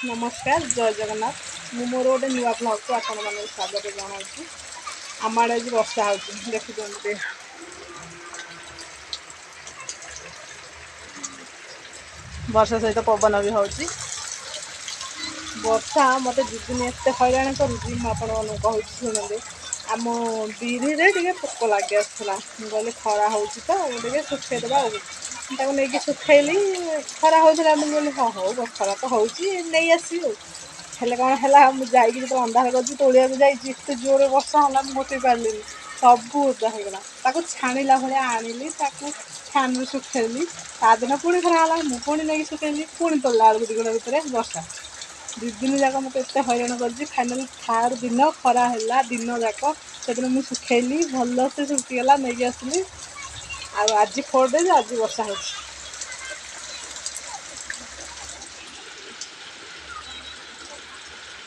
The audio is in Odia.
ନମସ୍କାର, ଜୟ ଜଗନ୍ନାଥ। ମୁଁ ମୋର ଗୋଟେ ନୂଆ ବ୍ଲଗ୍କୁ ଆପଣମାନଙ୍କୁ ସ୍ୱାଗତ ଜଣାଉଛି। ଆମ ଆଡ଼େ ଆଜି ବର୍ଷା ହେଉଛି, ଦେଖୁଛନ୍ତି। ବର୍ଷା ସହିତ ପବନ ବି ହେଉଛି। ବର୍ଷା ମୋତେ ଦୁଇ ଦିନ ଏତେ ହଇରାଣ କରୁଛି, ମୁଁ ଆପଣମାନଙ୍କୁ କହୁଛି, ଶୁଣନ୍ତୁ। ଆମ ବିରିରେ ଟିକେ ପୋକ ଲାଗି ଆସୁଥିଲା। ମୁଁ କହିଲି ଖରା ହେଉଛି ତ, ଟିକେ ଶୁଖେଇଦେବା। ଆଉ ତାକୁ ନେଇକି ଶୁଖେଇଲି। ଖରା ହେଉଥିଲା, ମୁଁ କହିଲି ହଁ ହଉ, ଖରା ତ ହେଉଛି, ନେଇ ଆସିବି। ଆଉ ହେଲେ କ'ଣ ହେଲା, ମୁଁ ଯାଇକି ଯେତେବେଳେ ଅନ୍ଧାର କରିଛି ତୋଳିବାକୁ ଯାଇଛି, ଏତେ ଜୋରରେ ବର୍ଷା ହେଲା, ମୁଁ ଗୋଟେଇ ପାରିଲିନି, ସବୁ ଓଦା ହେଇଗଲା। ତାକୁ ଛାଣିଲା ଭଳିଆ ଆଣିଲି, ତାକୁ ଫ୍ୟାନ୍ରୁ ଶୁଖେଇଲି। ତା ଦିନ ପୁଣି ଖରା ହେଲା, ମୁଁ ପୁଣି ନେଇକି ଶୁଖେଇଲି। ପୁଣି ତୋଳିଲା ବେଳକୁ 2 ଘଣ୍ଟା ଭିତରେ ବର୍ଷା। 2 ଦିନ ଯାକ ମୋତେ ଏତେ ହଇରାଣ କରିଛି। ଫାଇନାଲ୍ ଥାର୍ଡ଼ ଦିନ ଖରା ହେଲା ଦିନ ଯାକ, ସେଦିନ ମୁଁ ଶୁଖେଇଲି, ଭଲସେ ଶୁଖିଗଲା, ନେଇକି ଆସିଲି। ଆଉ ଆଜି ଫୋର୍ ଡେଜ୍, ଆଜି ବର୍ଷା ହେଉଛି।